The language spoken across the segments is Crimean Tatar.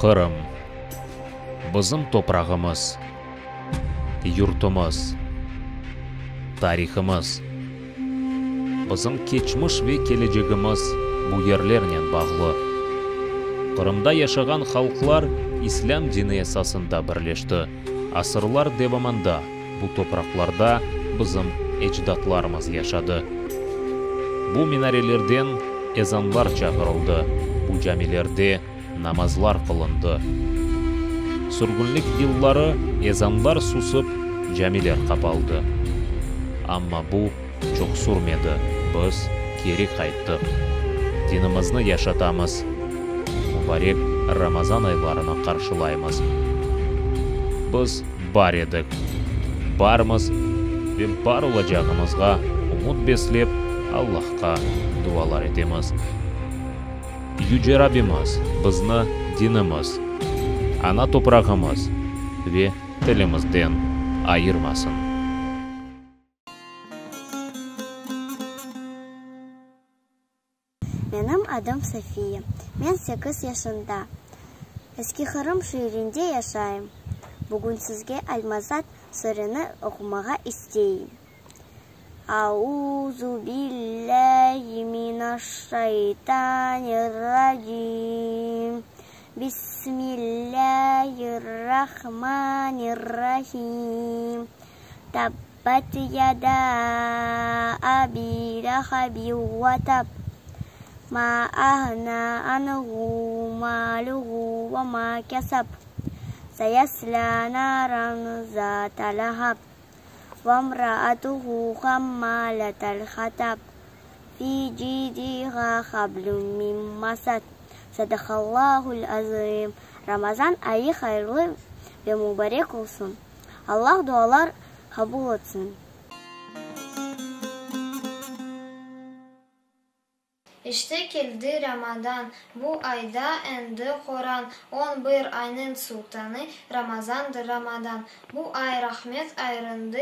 Qırım, bizim toprağımız, yurtumız, tarihımız. Bizim keçmiş ve kelecegimiz bu yerlernen bağlı. Qırımda yaşağan halqlar İslâm dini esasında birleşti. Asırlar devamında bu topraqlarda bizim ecdatlarımız yaşadı. Bu minarelerden ezanlar çağırıldı, bu camilerde namazlar qılındı. Sürgünlik yılları ezanlar susıp, camiler qapaldı. Amma bu çoq sürmedi, biz keri qayttıq. Dinimizni yaşatamız, mubarek Ramazan aylarını qarşılaymız. Biz bar edik, barmız ve bar olacağımızğa ümüt beslep, Allahqa dualar etemiz. Yüce Rabbimiz bizni dinimiz, ana toprağımız ve tilimizden ayırmasın. Menim adım Sofiya. Men sekiz yaşında. Eski Qırım şeerinde yaşayım. Bugün sizge Almazat sureni oqumağa isteyim. Auzu billâhi minaş-şaytanir-racim. Bismillâhir-rahmanir-rahim. Tabbat yadâ abi lahabin ve tab. Ma aghnâ anhu mâluhu ve mâ keseb. Seyaslâ nâran zâte leheb. Ve imraatuhu hammâletel hatab. Fî cîdihâ hablum min mesed. Sadaqallâhul azîm. Ramazan ayı hayırlı ve mubarek olsun. Allah dualar qabul etsin. İşte keldi Ramadan, bu ayda endi Qoran, On bir aynıñ sultanı Ramazandır Ramadan. Bu ay rahmet ayrındı,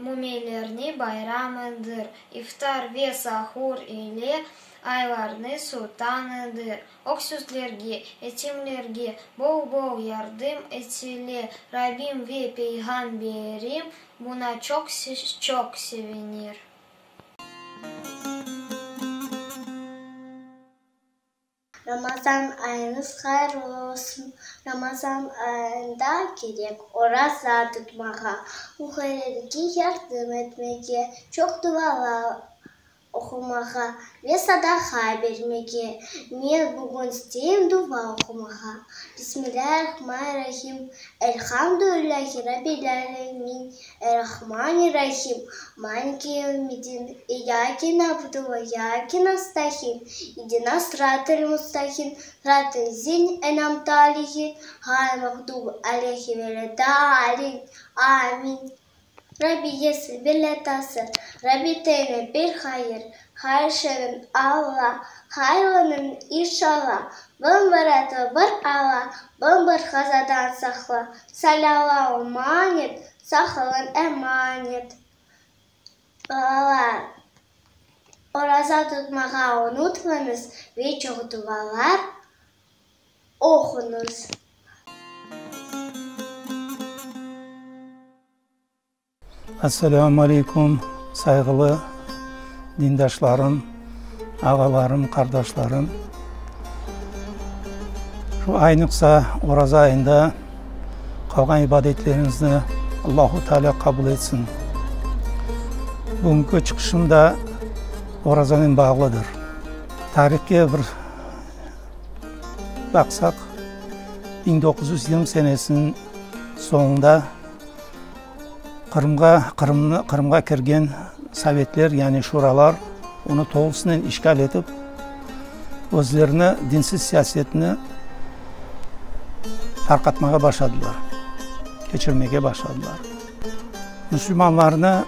müminlerniñ bayramıdır, İftar ve sahur ile aylarnıñ sultanıdır. Öksüzlerge, yetimlerge bol-bol yardım etile, Rabbim ve Peyğamberim buna çoq-çoq sevinir. Ramazan ayıñız hayırlı olsun! Ramazan ayında kerek oraza tutmağa, fuqarelerge yardım etmege, çoq dualar oqumağa ve sadaqa bermege. Men bugün isteyim dua oqumağa. Bismillâirrahmanirrahim. Elhamdülillâhi Rabbil âlemin. Errahmanirrahim. Maliki yevmiddin. İyyâke na'budu ve iyyâke nestaîn. İhdina sıratel mustaqim. Sıratel lezîne en'amte aleyhim. Ğayril mağdubi aleyhim veled-dâllin. Amin. Rabbi yessir ve lâ ta'sir, Rabbi temmim bil hayır, Hayır şerrin Alla, hayırlının inşalla, 1001 atlı bir Alla, 1001 qazadan saqla, Salâ manet, sağ qalın emanet. Balalar, oraza tutmağa unutmañız ve çoq dualar oquñız. Assalâmu aleykum, sayğılı dindaşlarım, ağalarım, qardaşlarım. Şu aynıqsa oraza ayında qalğan ibadetleriñizni Allahu Teala qabul etsin. Bugünki çıqışım da orazanen bağlıdır. Tarihke bir baqsaq, 1920 senesiniñ soñunda Qırımğa, Qırımnı, Qırımğa kirgen sovetler, yani şuralar onı tolusınen işğal etip, özlerini dinsiz siyasetini tarqatmağa başladılar, keçirmege başladılar. Müslümanlarnı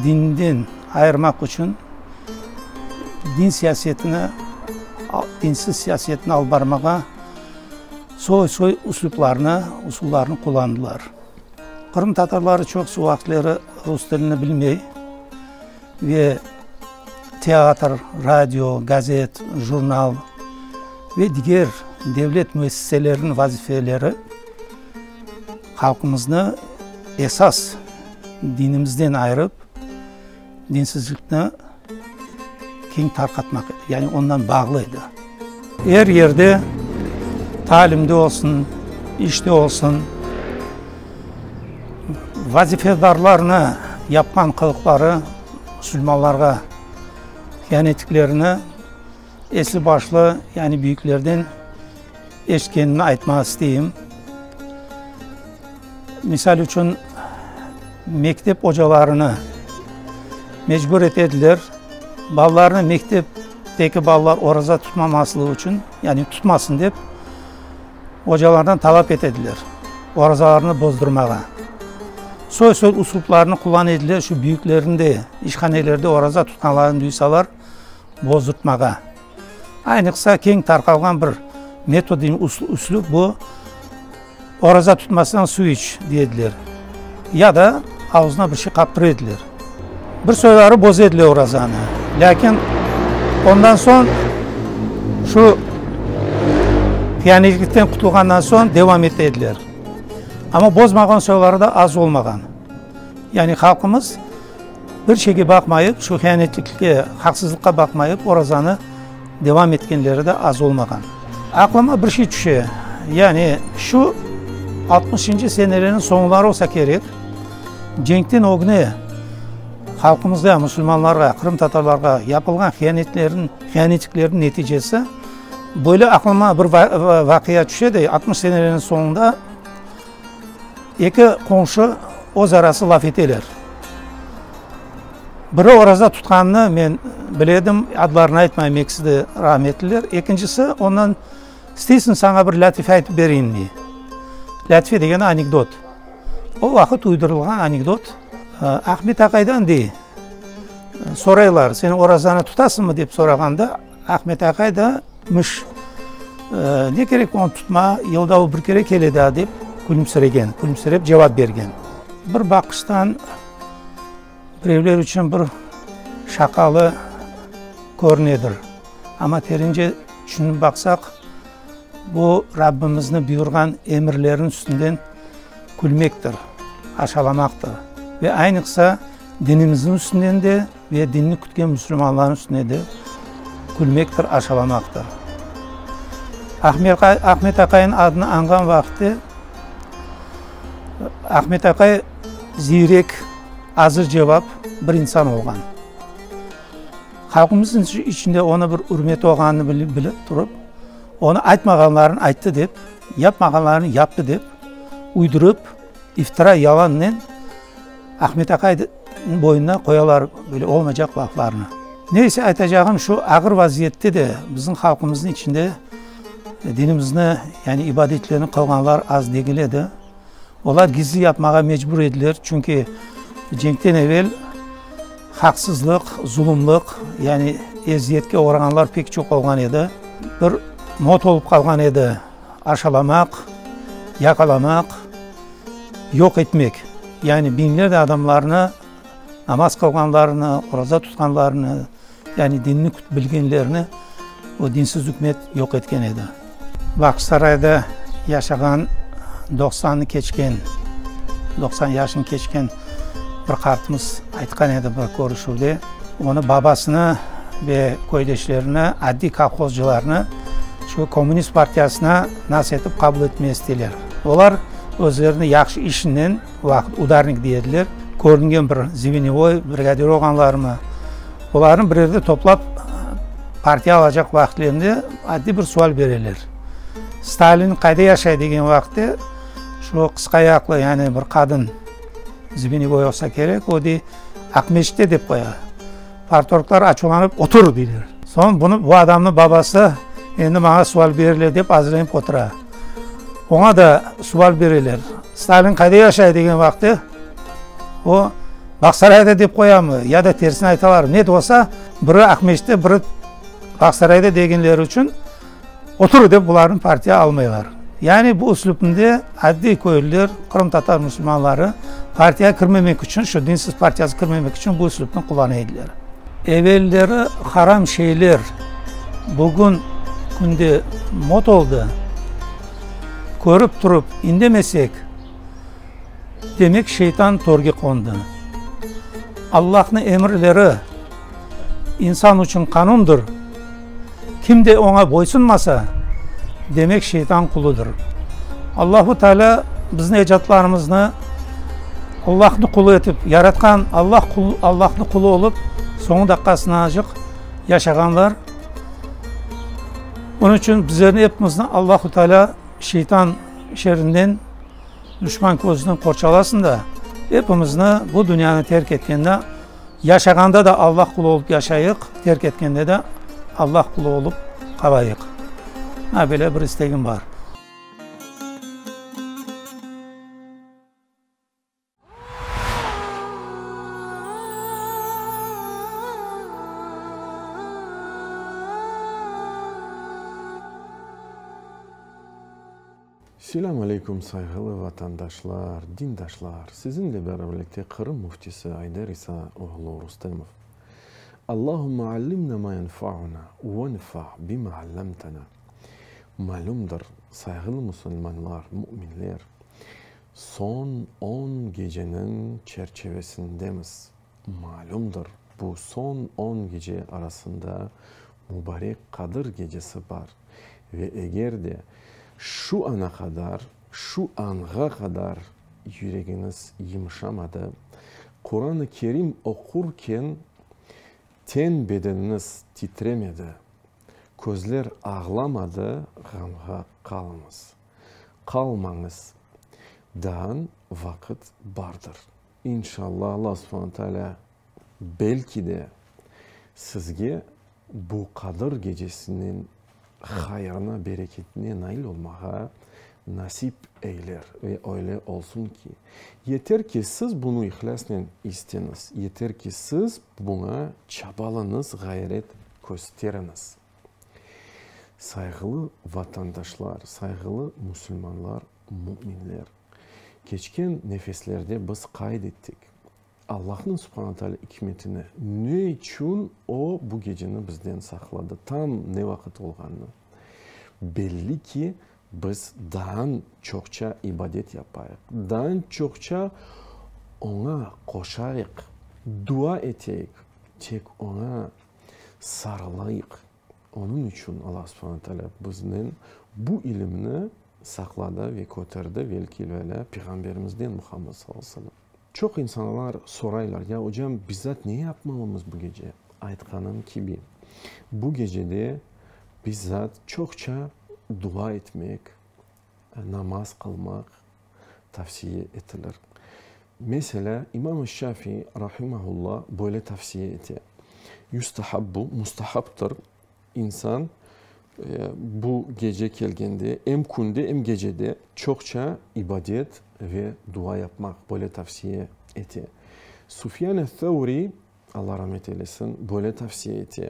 dinden ayırmaq içün din siyasetini, dinsiz siyasetini alıp barmağa Soy-soy üslüplarnı, usullarnı qullandılar. Qırım tatarları çoqusı vaqıtları rus tilini bilmey ve teatr, radio, gazet, jurnal. Ve diger devlet müessiseleriniñ vazifeleri halqımıznı esas dinimizden ayırıp, dinsizlikni keñ tarqatmaq edi, yani ondan bağlı edi. Er yerde, talimde olsun, işte olsun, vazifedarlarnı yapqan qılıqları musulmanlarğa hiyanetliklerini esli-başlı, yani büyüklerden eşitkenimni aytmağa isteyim. Misal içün, mektep ocalarını mecbur ete ediler, balalarnı mektepteki balalar oraza tutmamaslığı içün, yani tutmasın dep, ocalardan talap ete ediler, orazalarını bozdurmağa. Soy-soy usluplarnı qullana ediler, şu büyüklerniñ de işhanelerde oraza tutqanlarını duysalar, bozdurtmağa. Aynıqsa keñ tarqalğan bir metod, üslüp bu, oraza tutmasañ suv iç, dey ediler. Ya da avuzına bir şey qaptıra ediler. Bir soyları boza ediler orazanı. Lâkin ondan soñ şu hiyanetlikten qutulğandan soñ devam ete ediler. Amma bozmağan soyları da az olmağan. Yani halqımız Bir şeyge baqmayıp, şu hiyanetlikke, haqsızlıqqa baqmayıp, orazanı devam etkenleri de az olmağan. Aqlıma bir şey tüşe, yani şu altmışıncı senelerniñ soñları olsa kerek, cenkten ögüne halqımızğa, musulmanlarğa, qırımtatarlarğa yapılğan hiyanetlerniñ, hiyanetliklerniñ neticesi, böyle aqlıma bir vaqia tüşe de, 60 senelerniñ soñunda Eki qomşu öz arası laf eteler. Biri oraza tutqanını men bile edim, adlarını aytmayım, ekisi de rahmetliler. Ekincisi ondan, İsteysiñ saña bir lâtife aytıp bereyim, dey. Lâtife degeni anekdot. O vaqıt uydurılğan anekdot. Ahmet aqaydan, dey, soraylar, sen orazanı tutasıñmı dep sorağanda, Ahmet aqay da, mış, Ne kerek onı tutma, yılda o bir kere kele daa, dep külümsiregen, külümsirep cevap bergen. Bir baqıştan birevler içün bir şaqalı körünedir. Amma terence tüşünip baqsaq, bu Rabbimizni buyurğan emirlerniñ üstünden külmektir, aşalamaqtır. Ve aynıqsa dinimizniñ üstünden de Ve dinni kütken musulmanlarnıñ üstüne de külmektir, aşalamaqtır. Ahmet aqaynıñ adını añğan vaqıtte, Ahmet aqay ziyrek, azırcevap bir insan olğan. Halqımıznıñ içinde onı bir ürmeti olğanını bilip turıp, onı aytmağanlarını ayttı dep, yapmağanlarını yaptı dep, uydurıp, iftira, yalannen Ahmet aqay boynuna qoyalar böyle olmaycaq laflarnı. Neyse, aytacağım şu, ağır vaziyette de bizim halqımıznıñ içinde dinimizni, yani ibadetlerni qılğanlar az degil edi. Olar gizli yapmağa mecbur ediler, çünki cenkten evel haqsızlıq, zulumlıq, yani eziyetke oğrağanlar pek çoq olğan edi. Bir mot olıp qalğan edi aşalamaq, yaqalamaq. Yoq etmek, yani biñlerce adamlarnı, namaz qılğanlarnı, oraza tutqanlarnı, yani dinni bilgenlerni o dinsiz ükümet yoq etken edi. Bağçasarayda yaşağan doqsannı keçken, 90 yaşını keçken bir qartımız aytqan edi bir körüşüvde, onı babasını ve köydeşlerini, adiy kolhozcılarnı şu kommunist partiyasına nasıl etip qabul etmeye isteyler. Olar özlerini yahşı işinen, o vaqıt udarnik dey ediler, körüngen bir zvenevoy, brigadir olğanlarını, olarnı bir yerde toplap partiya alacaq vaqıtlerinde addiy bir sual bereler. Stalin qayda yaşay degen vaqıtte şu qısqa ayaqlı, yani bir qadın zvenevoy olsa kerek, o dey, Aqmescitte dep qoya. Partorglar açuvlanıp, Otur! deyler. Soñ bunı, bu adamnıñ babası endi maña sual berirler dep azırlanıp otura. Oña da sual bereler. Stalin qayda yaşay degen vaqıtte, o, Bağsarayda dep qoyamı, ya da tersini aytalarmı, ne de olsa, biri Aqmescitte, biri Bağsarayda degenleri içün, Otur! dep bularnı partiya almaylar. Yani bu üslüpnde addiy köylüler, qırımtatar musulmanları partiya kirmemek içün, şu dinsiz partiyası kirmemek içün bu üslüpni qullana ediler. Evelleri haram şeyler bugün. künde mot oldı. Körip turıp indemesek, demek şeytan törge qondı. Allahnıñ emirleri insan içün qanundır, kim de oña boysunmasa, demek şeytan quludır. Allahu Teala bizni ecatlarımıznı Allahnıñ qulu etip yaratqan, Allah Allahnıñ qulu olıp soñu daqqasınacıq yaşağanlar. Onıñ içün bizlerni epimizni Allahu Teala şeytan şerrinden, duşman közünden qorçalasın da, epimizni bu dünyanı terk etkende, yaşağanda da Allah qulu olıp yaşayıq, terk etkende de Allah qulu olıp qalayıq. Mına böyle bir istegim bar. Selâm aleyküm, sayğılı vatandaşlar, dindaşlar! Siziñle beraberlikte Qırım Müftisi Ayder İsa oğlu Rustemov. Allahümme allimna ma yenfa'una venfa bima allamtana. Malümdir, sayğılı musulmanlar, müminler, soñ on geceniñ çerçevesindemiz. Malümdir, bu soñ on gece arasında mubarek Qadır gecesi bar ve eger de şu ana qadar, şu anğa qadar yüregiñiz yımşamadı, Quran-ı Kerim oqurken ten-bedeniñiz titremedi, közler ağlamadı, ğamğa qalıñız, qalmañız, daa vaqıt bardır. İnşallah, Allah subhane teala belki de sizge bu Qadır gecesiniñ hayırına, bereketine nail olmağa nasip eyler ve öyle olsun ki, yeter ki siz bunı ihlâsnen isteñiz, yeter ki siz buña çabalıñız, ğayret kösteriñiz. Sayğılı vatandaşlar, sayğılı musulmanlar, müminler! Keçken nefeslerde biz qayd ettik, Allahnıñ subhana teala ikmetini, ne içün O bu geceni bizden saqladı, tam ne vaqıt olğanını. Belli ki, biz daa çoqça ibadet yapayıq, daa çoqça Oña qoşayıq, dua eteyik, tek Oña sarılayıq. Onıñ içün Allah subhana teala biznen bu ilimni saqladı ve köterdi, velki-velâ, Peyğamberimizden Muhammed sallallahu aleyhi ve sellem. Çoq insanlar soraylar, ya ocam, bizzat ne yapmalımız bu gece? Aytqanım kibi, bu gecede bizzat çoqça dua etmek, namaz qılmaq tavsiye etilir. Meselâ, İmam Şafiy, rahimahullah, böyle tavsiye ete, Yustahabbu, mustahaptır, insan bu gece kelgende, em künde, em gecede çoqça ibadet ve dua yapmaq, böyle tavsiye ete. Sufyan eth-Thawri, Allah rahmet eylesin, böyle tavsiye ete,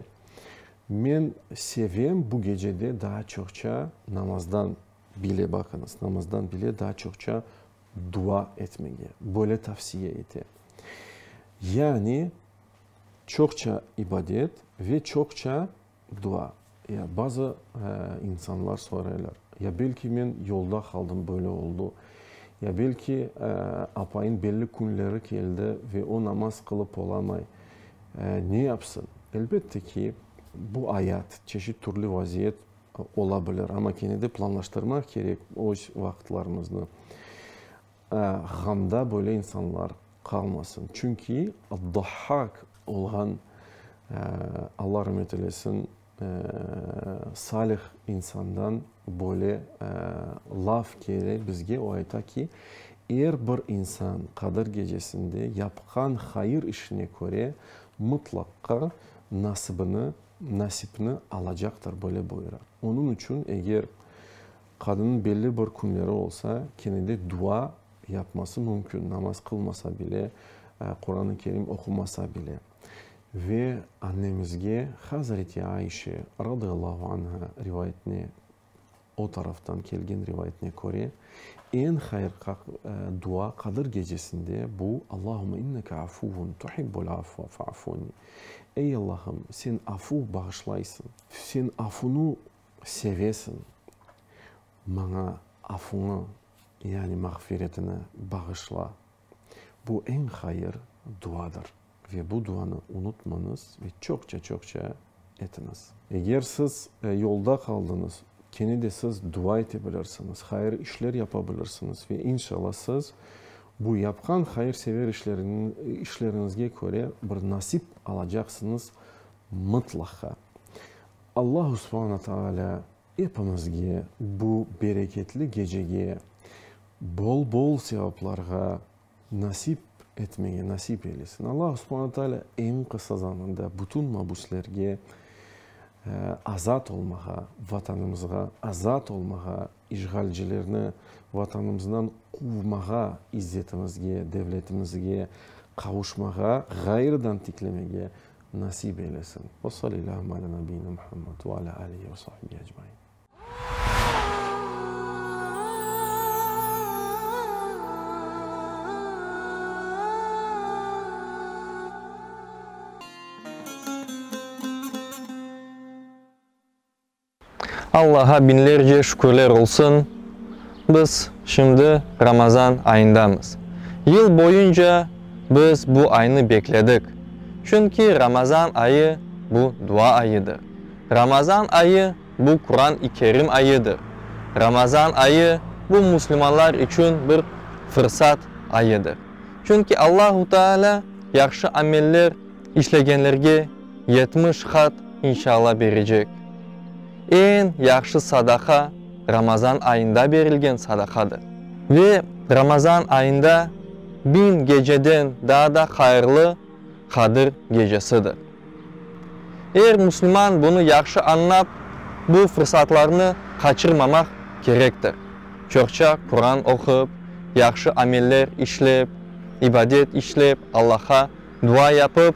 Men sevem bu gecede daa çoqça namazdan bile, baqıñız, namazdan bile daa çoqça dua etmege, böyle tavsiye ete. Yani, çoqça ibadet ve çoqça dua. Ya bazı insanlar soraylar, ya belki men yolda qaldım, böyle oldu, ya belki apayım belli künleri keldi ve o namaz qılıp olamay, ne yapsın? Elbette ki, bu ayat, çeşit türlü vaziyet ola bilir, amma kene de planlaştırmaq kerek öz vaqıtlarımıznı. Ğamda böyle insanlar qalmasın. Çünki Dahhak olğan, Alla rahmet eylesin, salih insandan böyle laf kele bizge, o ayta ki, er bir insan Qadır gecesinde yapqan hayır işine köre mıtlaqqa nasibini, nasipni alacaqtır, böyle buyura. Onıñ içün eger Qadınnıñ belli bir künleri olsa, kene de dua yapması mümkün, namaz qılmasa bile, Quran-ı Kerim oqumasa bile. Ve annemizge Hazreti Ayşe, radıyallahu anha, rivayetine, o taraftan kelgen rivayetine köre, eñ hayırhaq dua Qadır gecesinde bu, Allahümme inneke afuvun tuhibbul afva fa'fu anni. Ey Allahım, sen afu bağışlaysıñ, sen afunı. sevesiñ, maña afuñı, yani mağfiretini bağışla. Bu eñ hayır duadır ve bu duanı unutmañız ve çoqça-çoqça etiñiz. Eger siz yolda qaldıñız, kene de siz dua ete bilirsiñiz, hayır işler yapa bilirsiñiz ve inşallah siz bu yapqan hayırsever işleriñizge köre bir nasip alacaqsıñız mıtlaqa. Allahu subhana taalâ epimizge bu bereketli gecege bol-bol sevaplarğa nasip etmege nasip eylesin. Allahu subhana taalâ eñ qısa zamanda bütün mabüslerge azat olmağa, Vatanımızğa azat olmağa, işğalcilerni Vatanımızdan quvmağa, izzetimizge, devletimizge qavuşmağa, ğayrıdan tiklemege nasip eylesin. Ve salillâhümme alâ nabiyyina Muhammed ve alâ âlihi ve sahbihi ecmaîn. Allağa biñlerce şükürler olsun, biz şimdi Ramazan ayındamız. Yıl boyunca biz bu aynı bekledik. Çünki Ramazan ayı, bu dua ayıdır. Ramazan ayı, bu Quran-i Kerim ayıdır. Ramazan ayı, bu musulmanlar içün bir fırsat ayıdır. Çünki Allahu Teala yahşı ameller işlegenlerge 70 qat inşallah berecek. Eñ yahşı sadaqa Ramazan ayında berilgen sadaqadır. Ve Ramazan ayında biñ geceden daa da hayırlı Qadir gecesidir. Er musulman bunı yahşı añlap, bu fırsatlarnı qaçırmamaq kerektir. Çoqça Quran oqup, yahşı ameller işlep, ibadet işlep, Allahqa dua yapıp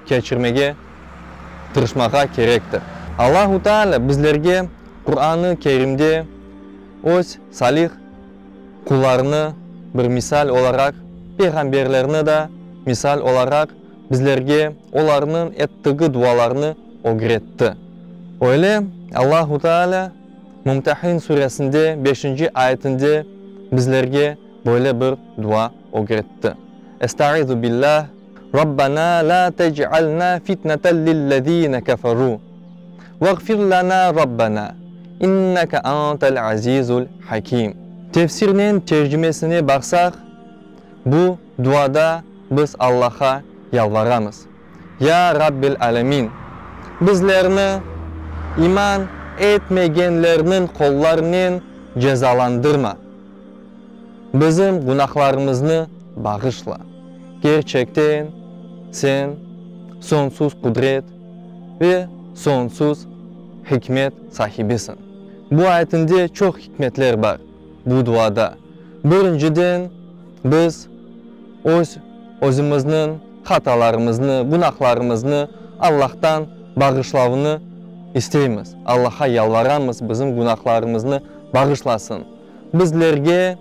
keçirmege tırışmağa kerektir. Allahu Teala bizlerge Quranı Kerimde öz salih qullarını bir misal olaraq, peyğamberlerni da misal olaraq bizlerge olarnıñ ettigi dualarnı ögretti. Öyle Allahu Teala Mumtahin suresinde beşinci ayetinde bizlerge böyle bir dua ögretti, Estaizu billah, Rabbana la tec'alna fitneten lillezine keferu, veğfir lana Rabbana, inneke entel azizul hakim. Tefsirnen tercimesine baqsaq, bu duada biz Allahqa yalvaramız, Ya Rabbil Alemin! Bizlerni iman etmegenlerniñ qollarınen cezalandırma! Bizim günahlarımıznı bağışla! Kerçekten, Sen soñsuz qudret ve soñsuz hikmet sahibisiñ. Bu ayetinde çoq hikmetler bar, bu duada. Birinciden, biz öz özümizniñ hatalarımıznı, günahlarımıznı Allahtan bağışlavını isteymiz. Allahqa yalvaramız, bizim günahlarımıznı bağışlasın, bizlerge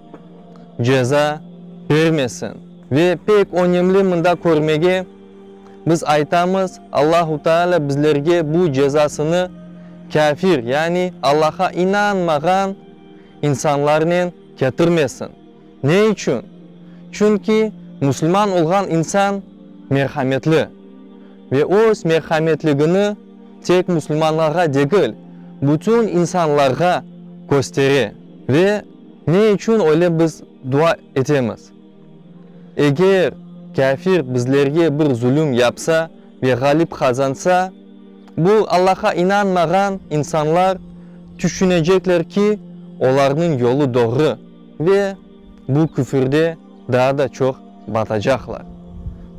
ceza bermesin. Ve pek önemli mında körmege, biz aytamız, Allahu Teala bizlerge bu cezasını kâfir, yani Allahqa inanmağan insanlarnen ketirmesin. Ne içün? Çünki musulman olğan insan merhametli ve öz merhametligini tek musulmanlarğa degil, bütün insanlarğa köstere. Ve ne içün öyle biz dua etemiz? Eger kâfir bizlerge bir zulüm yapsa ve ğalip qazansa, bu Allahqa inanmağan insanlar tüşünecekler ki, olarnıñ yolu doğru ve bu küfürde daa da çoq batacaqlar.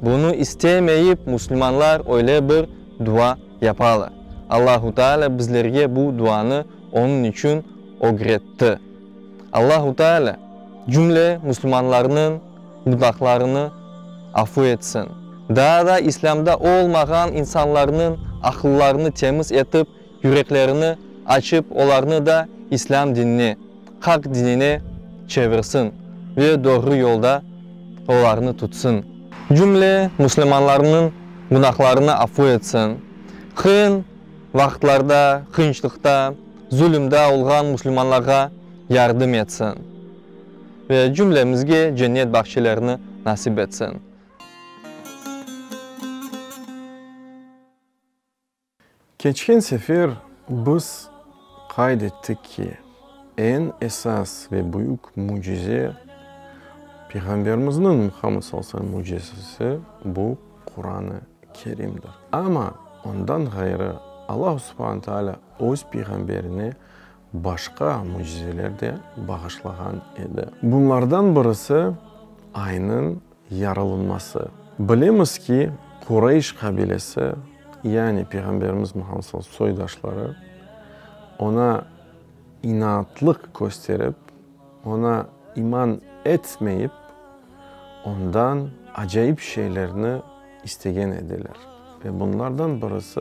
Bunı istemeyip musulmanlar öyle bir dua yapalar. Allahu Teala bizlerge bu duanı onıñ içün ögretti. Allahu Teala cümle musulmanlarnıñ günahlarını afu etsin. Daa da İslâmda olmağan insanlarnıñ aqıllarını temiz etip, yüreklerini açıp olarnı da İslâm dinine, haq dinine çevirsin ve doğru yolda olarnı tutsın. Cümle musulmanlarnıñ günahlarını afu etsin. Qıyın vaqıtlarda, qıyınçlıqta. Zulümda olğan musulmanlarğa yardım etsin ve cümlemizge cennet bağçelerini nasip etsin. Keçken sefer biz qayd ettik ki, eñ esas ve büyük mücize, Peyğamberimizniñ, Muhammed sallallahu aleyhi ve sellem, mücizesi bu Quran-ı Kerimdir. Amma ondan ğayrı Allahu subhane taalâ öz Peyğamberine başqa mücizeler de bağışlağan edi. Bunlardan birisi, aynıñ yarılınması. Bilemiz ki, Qureyş qabilesi, yani Peyğamberimiz Muhammed sallallahu soydaşları, oña inaatlıq kösterip, oña iman etmeyip, ondan acayip şeylerni istegen ediler. Ve bunlardan birisi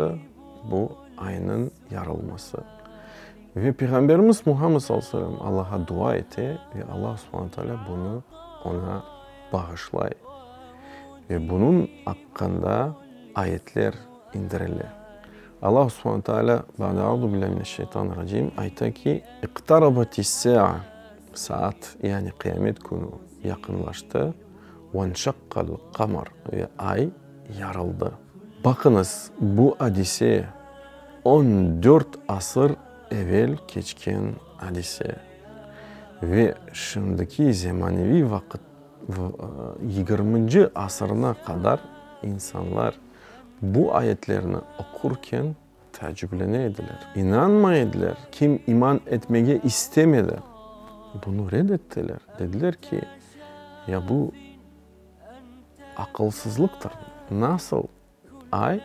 bu aynıñ yarılması. Ve Peyğamberimiz Muhammed sallallahu aleyhi ve sellem Allaha dua ete ve Allah subhane taalâ bunı oña bağışlay. Ve bunıñ aqqında ayetler indirile. Allah subhane taalâ, ba'de auzu billahi mineşşeytanirracim, ayta ki, İqtarabatis-sa'a, saat, yani qıyamet künü yaqınlaştı, venşaqqal-qamar, ve ay yarıldı. Baqıñız, bu adise 14 asır evel keçken adise ve şimdiki zemaneviy vaqıt, yigirminci asırına qadar insanlar bu ayetlerni oqurken taacüplene ediler, inanmay ediler, kim iman etmege istemedi, bunı red ettiler, dediler ki, ya bu aqılsızlıqtır, nasıl Ay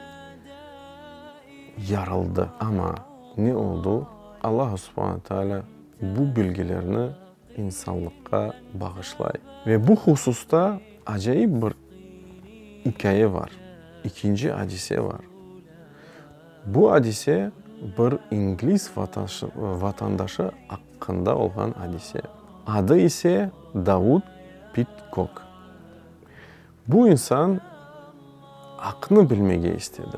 yarıldı. Amma ne oldu? Allahu subhane taalâ bu bilgilerni insanlıqqa bağışlay. Ve bu hususta acayip bir ikâye var, ikinci adise var. Bu adise bir ingliz vatandaşı aqqında olğan adise. Adı ise Davud Pitkok. Bu insan aqnı bilmege istedi.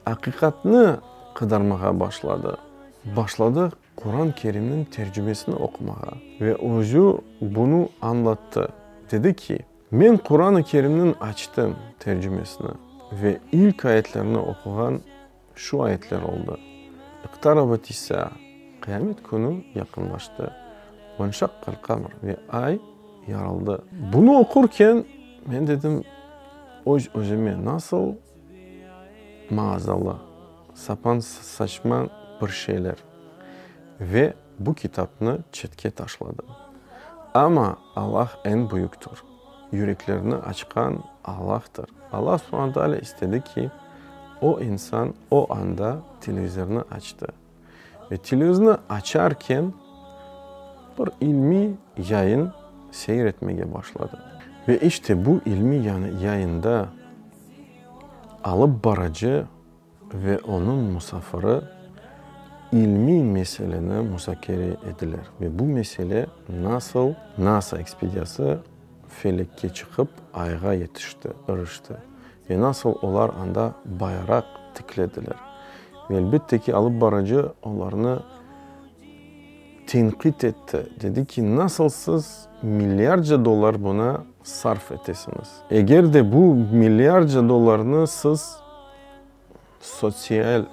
Aqiqatnı qıdırmağa başladı. Başladı Quran Kerimniñ tercümesini oqumağa ve özü bunı añlattı. Dedi ki, Men Quran-ı Kerimniñ açtım tercümesini ve ilk ayetlerni oquğan Şu ayetler oldı, İqtarabatis-saa, Qıyamet künü yaqınlaştı, Venşaqqal-qamar, ve ay yarıldı. Bunı oqurken, men dedim öz-özüme, nasıl maazallah, sapan-saçma bir şeyler, ve bu kitapnı çetke taşladım. Amma Allah eñ büyüktir, yüreklerni açqan Allahtır. Allah subhane taalâ istedi ki, o insan o anda televizornı açtı. Ve televizni açarken bir ilmiy yayın seyir etmege başladı. Ve işte bu ilmiy yayında alıp barıcı ve onıñ musafiri ilmiy meseleni muzakere ediler ve bu mesele nasıl NASA ekspediyası felekke çıqıp Ayğa yetişti, irişti ve nasıl olar anda bayraq tiklediler. Ve elbette ki, alıp barıcı olarnı tenqit etti, dedi ki, nasıl siz milyardca dollar buna sarf etesiñiz? Eger de bu milyardca dollarnı siz sotsial,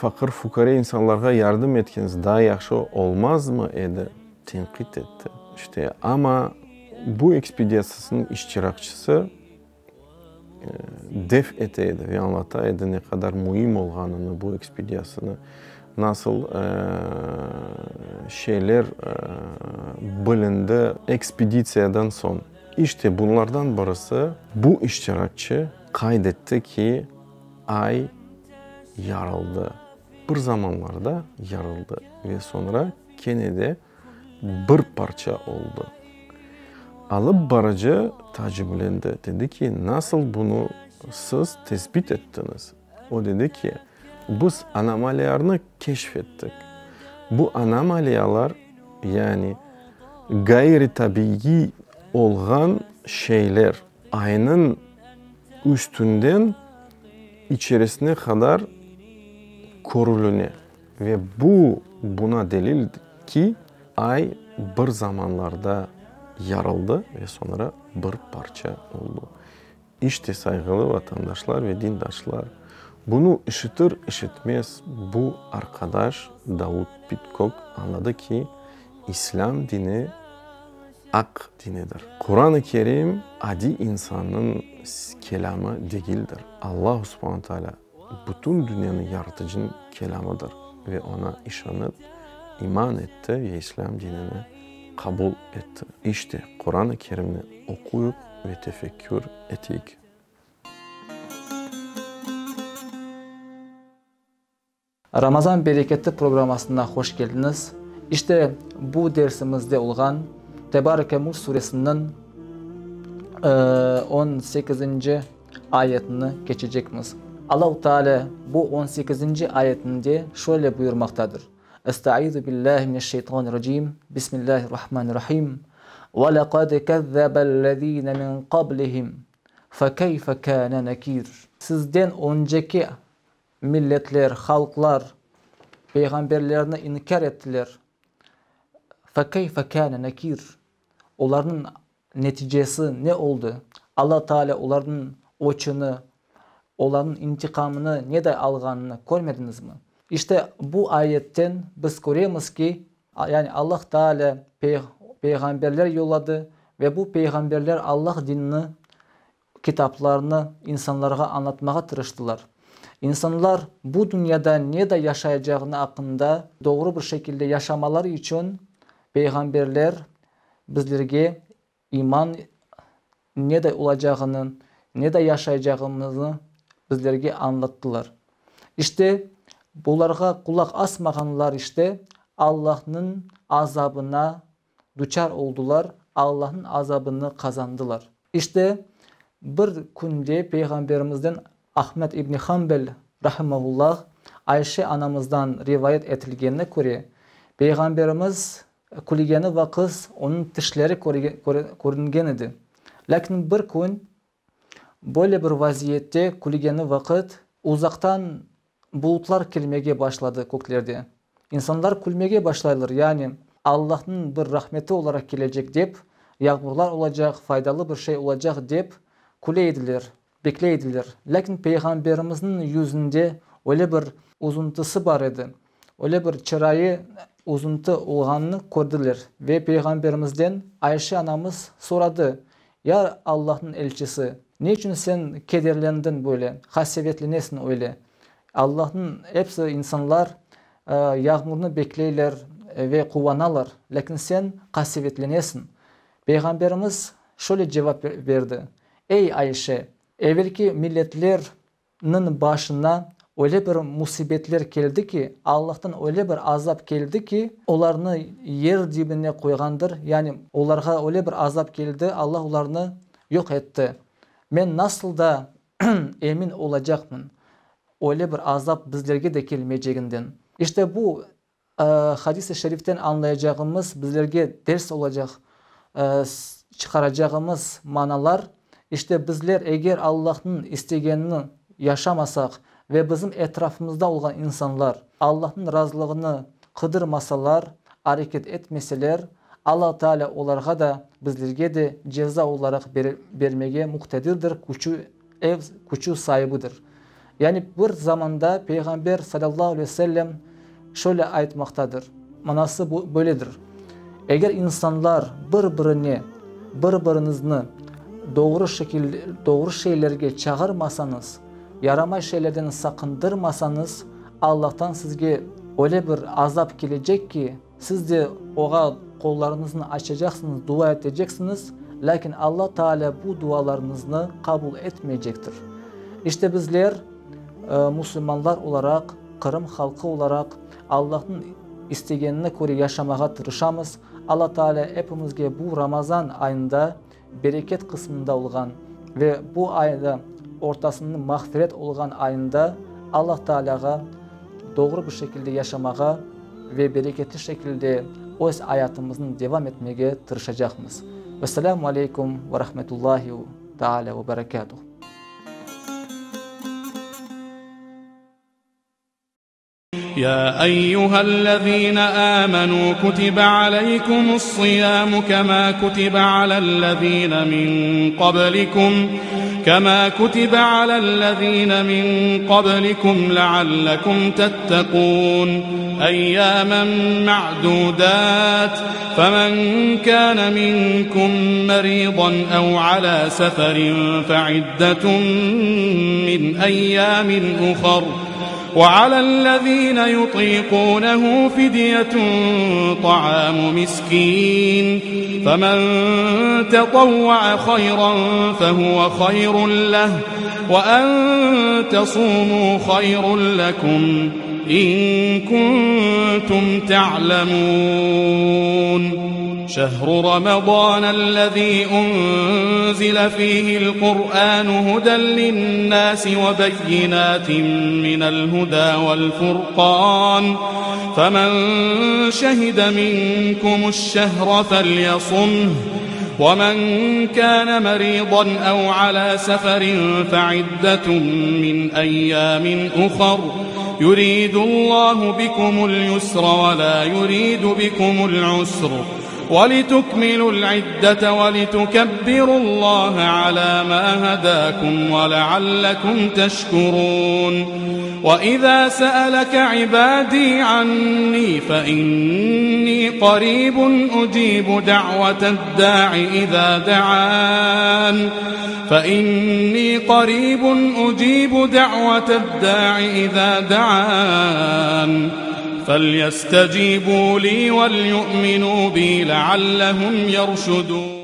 faqır-fuqare insanlarğa yardım etkeñiz daa yahşı olmazmı edi? Tenqit etti. İşte, amma bu ekspediyasısınıñ iştirakçısı def ete edi ve añlata edi ne qadar müim olğanını bu ekspediyasını, nasıl şeyler bilindi ekspeditsiyadan soñ. İşte, bunlardan birisi, bu iştirakçı qayd etti ki, Ay yarıldı. Bir zamanlarda yarıldı ve soñra kene de bir parça oldı. Alıp barıcı taaciplendi, dedi ki, nasıl bunı siz tesbit ettiñiz? O dedi ki, biz anomaliyalarnı keşf ettik. Bu anomaliyalar, yani ğayrı-tabiiy olğan şeyler, aynıñ üstünden içerisine qadar körüline. Ve bu buna delil ki, Ay bir zamanlarda yarıldı ve soñra bir parça oldı. İşte, sayğılı vatandaşlar ve dindaşlar, bunı işitir-işitmez bu arqadaş Davud Pitkok añladı ki, İslâm dini aq dinidir. Quran-ı Kerim adiy insannıñ kelâmı degildir. Allahu subhane taalâ bütün dünyanı yaratıcınıñ kelâmıdır ve oña işanıp, iman etti ve İslâm dinini qabul etti. İşte, Quran-ı Kerimni oquyıq ve tefekkür eteyik. Ramazan bereketi programmasına hoş keldiñiz. İşte, bu dersimizde olğan Tebareke Mulk suresiniñ on sekizinci ayetini keçecekmiz. Allahu Teala bu on sekizinci ayetinde şöyle buyurmaqtadır, Estaizu billahi mineşşeytanirracim, Bismillahirrahmanirrahim, Ve lekad kezzebellezine min qablihim, fekeyfe kâne nekîr. Sizden önceki Milletler, halqlar peyğamberlerni inkâr ettiler. Fekeyfe kâne nekîr? Olarnıñ neticesi ne oldı? Alla Teala olarnıñ öçüni, olarnıñ intiqamını neday alğanını körmediñizmi? İşte, bu ayetten biz köremiz ki, yani Allah Teala peyğamberler yolladı ve bu peyğamberler Allah dinini kitaplarnı insanlarğa añlatmağa tırıştılar. İnsanlar bu dünyada neda yaşayacağını aqqında doğru bir şekilde yaşamaları içün peyğamberler bizlerge iman neda olacağını, neda yaşayacağımıznı bizlerge añlattılar. İşte, bularğa qulaq asmağanlar işte Allahnıñ azabına duçar oldular, Allahnıñ azabını qazandılar. İşte, bir künde Peyğamberimizden Ahmed ibni Hanbel, rahimahullah, Ayşe anamızdan rivayet etilgenine köre, Peyğamberimiz külgeni vaqıt onıñ tişleri körüngen edi. Lâkin bir kün böyle bir vaziyette külgeni vaqıt uzaqtan Bulutlar kelmege başladı köklerde. İnsanlar külmege başlaylar, yani, Allahnıñ bir rahmeti olaraq kelecek dep, yağmurlar olacaq, faydalı bir şey olacaq dep küle ediler, bekley ediler. Lâkin Peyğamberimizniñ yüzünde öyle bir uzuntısı bar edi, öyle bir çırayı uzuntı olğanını kördiler ve Peyğamberimizden Ayşe anamız soradı, Ya Allahnıñ elçisi, ne içün sen kederlendiñ böyle, qasevetlenesiñ öyle? Allahnıñ episi insanlar yağmurnı bekleyler ve quvanalar, lâkin sen qasevetlenesiñ. Peyğamberimiz şöyle cevap berdi, Ey, Ayşe, evelki milletler nıñ başına öyle bir musibetler keldi ki, Allahtan öyle bir azap keldi ki, olarnı yer dibine qoyğandır, yani olarğa öyle bir azap keldi, Allah olarnı yoq etti. Men nasıl da emin olacaqmın, öyle bir azap bizlerge de kelmeyceginden? İşte bu Hadis-i şeriften añlayacağımız, bizlerge ders olacaq çıqaracağımız manalar, işte bizler eger Allahnıñ istegenini yaşamasaq ve bizim etrafımızda olğan insanlar Allahnıñ razılığını qıdırmasalar, areket etmeseler, Alla Teala olarğa da, bizlerge de ceza olaraq bermege muqtedirdir, küçü ev küçü saibidir. Yani bir zamanda Peyğamber salâllahu aleyhi ve sellem şöyle aytmaqtadır, manası böyledir, Eger insanlar bir-birine, bir-biriñizni doğru şekil, doğru şeylerge çağırmasañız, yaramay şeylerden saqındırmasañız, Allahtan sizge öyle bir azap kelecek ki, Siz de Oğa qollarıñıznı açacaqsıñız, dua eteceksiñiz, lâkin Alla Taalâ bu dualarıñıznı qabul etmeycektir. İşte bizler, musulmanlar olaraq, Qırım halqı olaraq, Allahnıñ istegenine köre yaşamağa tırışamız. Alla Taalâ epimizge bu Ramazan ayında bereket qısmında olğan ve bu ayda ortasınıñ mağfiret olğan ayında Allah Taalâğa doğru bir şekilde yaşamağa ve bereketli şekilde öz ayatımıznı devam etmege tırışacaqmız. Vesselâmu aleykum ve rahmetullahi taalâ ve berekâtuh. Ya eyyühellezine âmenû kutibe aleykumus-siyâmu kemâ kutibe alellezîne min qablikum kemâ kutibe alellezîne min qablikum leallekum tettekûn Eyyâmen ma'dûdât femen kâne minkum merîdan ev alâ seferin feiddetun min eyyâmin uhar Ve alellezîne yutîkûnehu fidyetun ta'âmu miskîn femen tetavva'a hayran fehuve hayrun leh ve en tesûmû hayrun lekum İn kuntum ta'lemûn. Şehru Ramazanellezî unzile fîhil Kur'ânu huden linnâsi ve beyinâtin minel hudâ vel furqân. Femen şehide minkumuş-şehre felyasumh. Ve men kâne merîdan ev alâ seferin feiddetun min eyyâmin uhar. Yuridullahu bikumul yusra ve lâ yuridu bikumul usr. Ve litukmilul iddete ve litukebbirullâhe alâ mâ hedâkum ve leallekum teşkurûn. Ve izâ se'eleke ibâdî annî fe innî qarîbun ucîbu da'veted-dâ'i izâ de'ân. Fe innî qarîbun ucîbu da'veted-dâ'i izâ de'ân. Felyestecîbû lî velyu'minû bî leallehum yerşudûn.